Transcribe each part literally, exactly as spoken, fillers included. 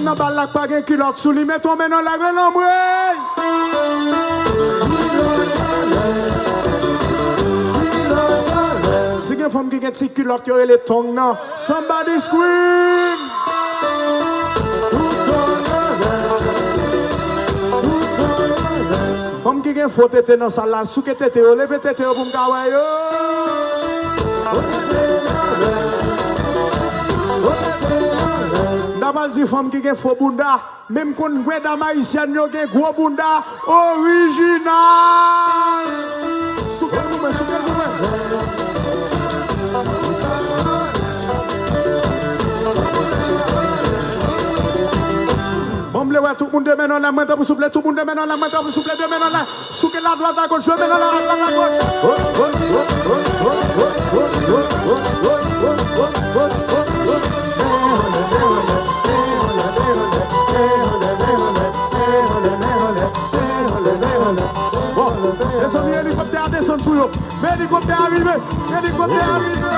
Nan bal la k pa gen kilòt sou li, met yon men nan lè, rele anmwey. Si gen fanm ki gen ti kilòt, yo rele tong nan. Somebody scream! Fanm ki gen fo tete nan sal la, souke tete yo, leve tete yo pou m ka wè yo. M ta pral di fanm ki gen fo bounda, men m konn medam ayisyèn yo gen gwo bounda orijinal. Souke l pou mwen, souke l pou mwen. Bon, m vle wè tout moun de men nan lè, mwen tanpri souple, tout moun de men nan lè, mwen tanpri souple, de men nan lè. Souke la dwat a goch, de men nan lè, dwat a goch. Bon, mezanmi, elikoptè a desann sou yo. Men elikoptè a rive! Men elikoptè a rive!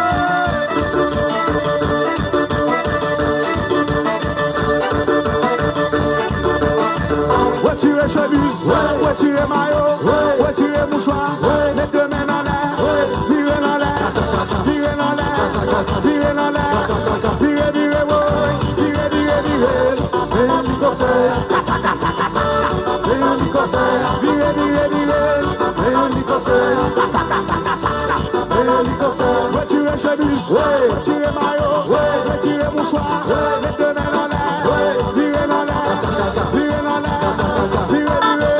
Retire chemiz, retire mayo, retire mouchwa, met de men nan lè, vire nan lè, vire nan lè, vire nan lè, vire, vire, woy, vire, vire, vire, men elikoptè a. Vire, vire, vire, vire, vire, vire. Retire chemiz, retire mayo, retire mouchwa, met de men nan lè, vire nan lè, vire nan lè, vire, vire,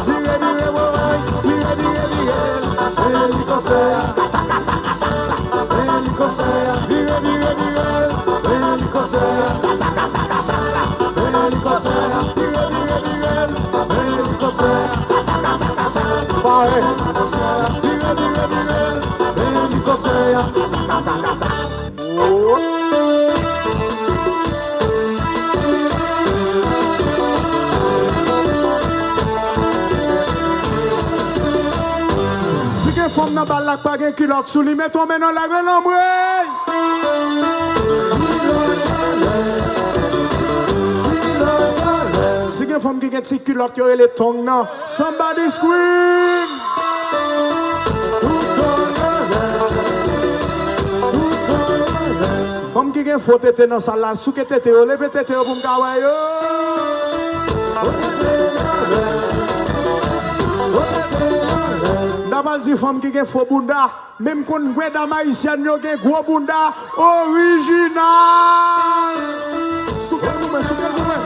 vire, vire, woy, vire, vire, vire, elikoptè. Vire, vire, vire, vire, elikoptè. Vire, vire, vire, vire, elikoptè. Pare. Vire, vire, vire, elikoptè. Si gen fanm nan bal la k pa gen kilòt sou li, met yon men nan lè, rele anmwey. Si gen fanm ki gen ti kilòt, yo rele tong nan. Somebody scream! Fanm ki gen fo tete nan sal la, souke tete yo, leve tete yo pou m ka wè yo. M ta pral di fanm ki gen fo bounda, men m konn medam ayisyèn yo gen gwo bounda orijinal. Souke l pou mwen, souke l pou mwen.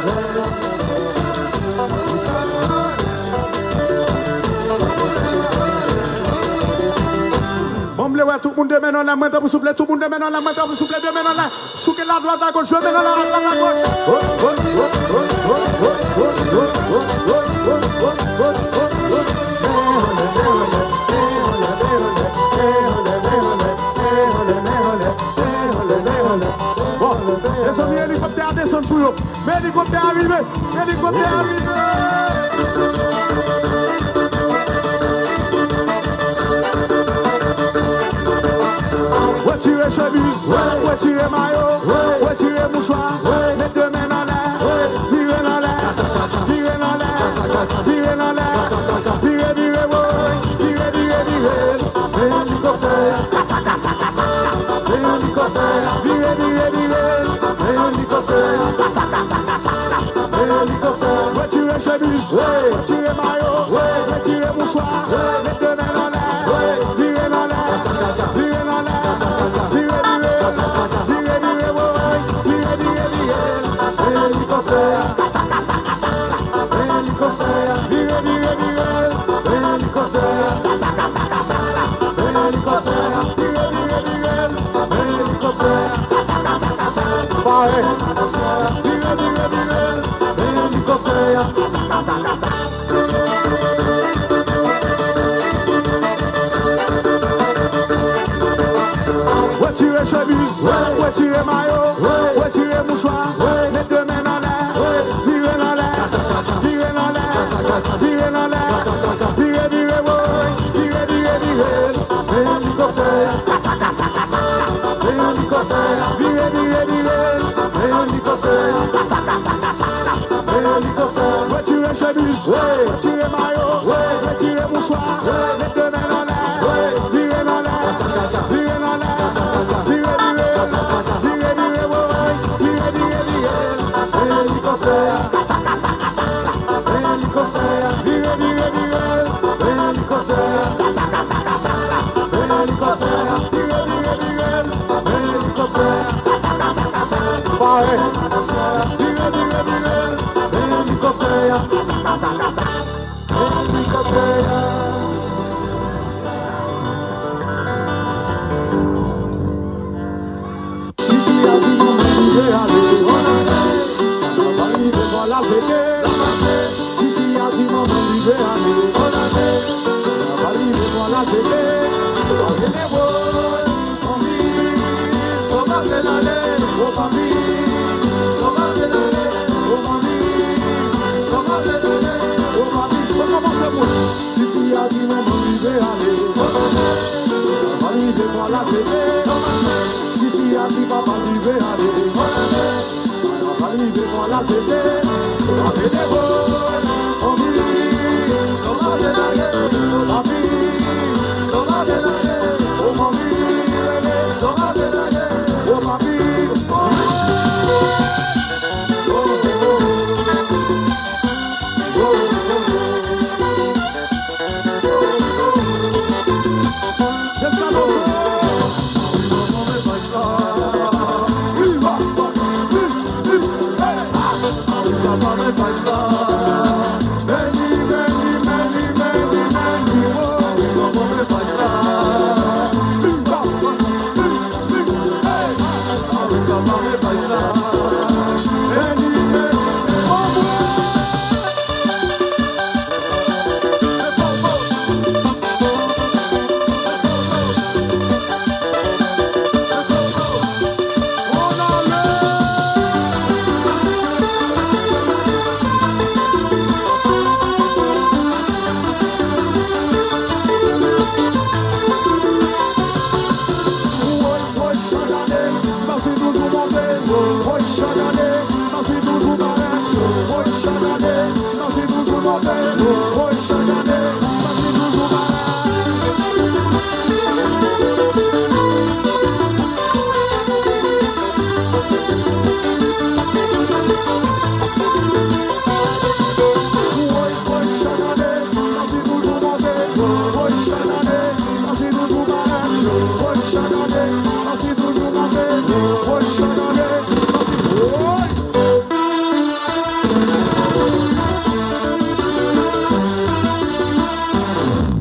Bon, m vle wè tout moun de men nan lè, mwen tanpri souple, tout moun de men nan lè, mwen tanpri souple, de men nan lè. Souke la dwat a goch, de men nan lè, dwat a goch. Bon, mezanmi, elikoptè a desann sou yo. Men elikoptè a rive. Men elikoptè a rive. Retire chemiz, retire mayo, retire mouchwa, met de men nan lè, vire nan lè, vire nan lè, vire nan lè, vire, vire, woy, vire, vire, vire, elikoptè. Vire, vire, vire, vire, elikoptè. Vire, elikoptè. Retire chemiz, retire mayo, retire mouchwa, met de men nan lè, vire nan lè, vire nan lè, vire, vire, vire, vire, woy, vire, vire, vire, elikoptè. Elikoptè, vire, vire, vire, elikoptè. Elikoptè, vire, vire, vire, elikoptè. Pare. Vire, vire, vire, elikoptè. Retire chemiz, retire mayo, retire mouchwa, met de men nan lè, vire nan lè, vire nan lè, vire nan lè, vire, vire, woy, vire, vire, vire, elikoptè, elikoptè, vire, vire, vire, elikoptè. Retire mayo, retire mouchwa, met de men anlè, vire anlè, vire anlè, vire, vire, vire, vire, woy, vire, vire, vire, helikoptè, helikoptè, vire, vire, vire, helikoptè, helikoptè, vire, vire, vire, helikoptè. Pare. Vire, vire, vire, helikoptè a. Helikoptè a. Tifi a di manman li vle ale. Papa li vle vwa l al fete. Tifi a di manman li vle ale. Papa li vle vwa l al fete. Al fete, woy. Manmi, sòvè vle ale, o papi, sòvè vle ale, o manmi, sòvè vle ale, o papi. Bon, kòmanse moun. Tifi a di manman li vle ale, o manmi, papa li vle vwa l al fete. Tifi a di papa li vle ale, o manmi.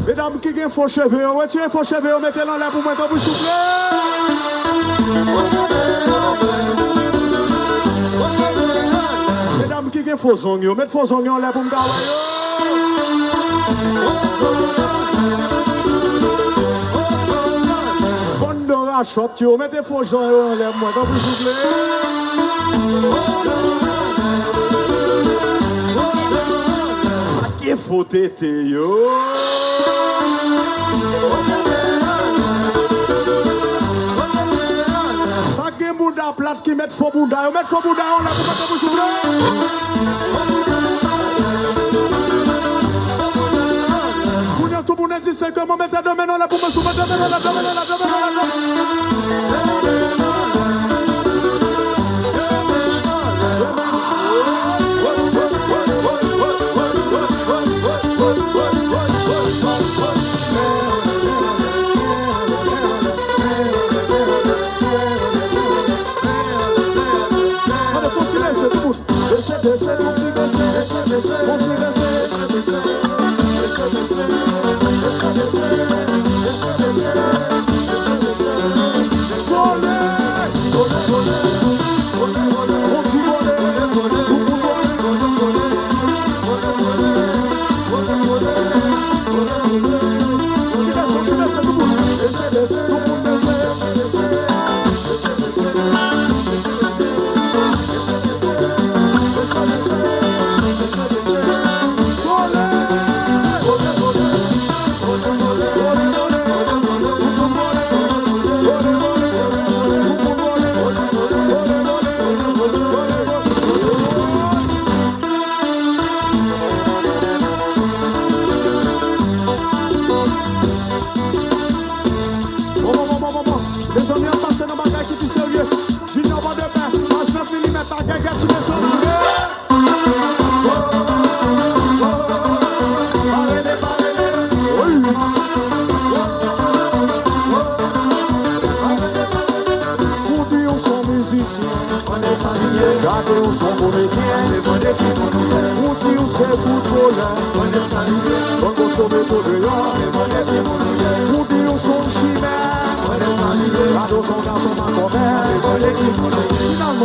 Medam ki gen fo cheve yo, retire fo cheve yo, mete l anlè pou mwen, tanpri, souple. Medam ki gen fo zong yo, met fo zong yo anlè pou m ka wè yo. Bann dora chòt yo, mete fo zong yo anlè pou mwen, tanpri, souple. Sa ki fo tete yo. Sa gen bouda plat ki met fo bouda yo, met fo bouda yo anlè pou mwen, tanpri, souple. Kounye a, tout moun endistinktman, mete de men anlè pou mwen, sou mwen, de men anlè, de men anlè, de men anlè, de men anlè. Mande fò ti bese, tout moun. Bese, bese, fò ti bese, bese, bese, fò ti bese, bese, bese, bese, bese, bese, bese, bese, bese, bese, bese, bese.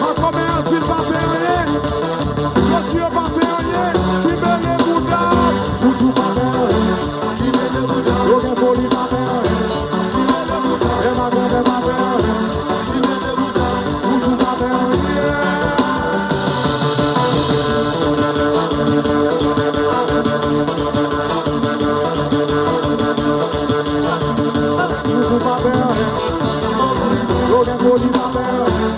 Makomè an di l pa fè anyen. Jodi yo pa fè anyen. Ki mele bouda. Ou di w pa fè anyen. Yo gen foli pa fè anyen. E makomè pa fè anyen. Ou di w pa fè anyen. Ou di w pa fè anyen. Yo gen foli pa fè anyen.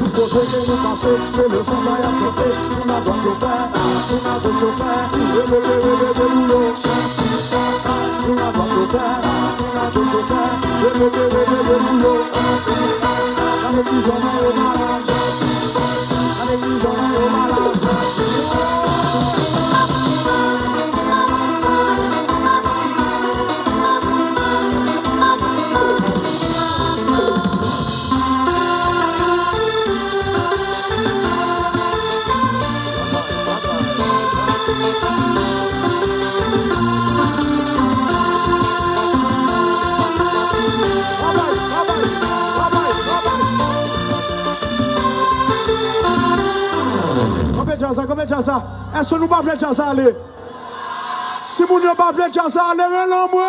Tout kote ke nou pase, se lesann sa y ap chante. Moun nan pran chofè, moun nan pran chofè. Repete, repete pou yo. Moun nan pran chofè, moun nan pran chofè. Repete, repete pou yo. Gade kijan nèg yo malad. Gade kijan nèg yo malad. Kanpe djaz la, kanpe djaz la. Èske nou pa vle djaz la ale? Si moun yo pa vle djaz la ale, rele mwen.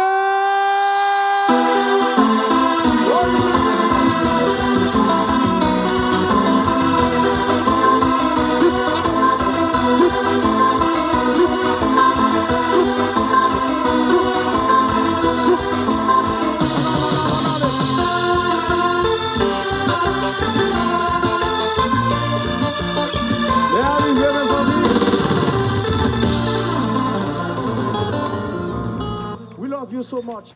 Lè a rive, mezanmi. We love you so much.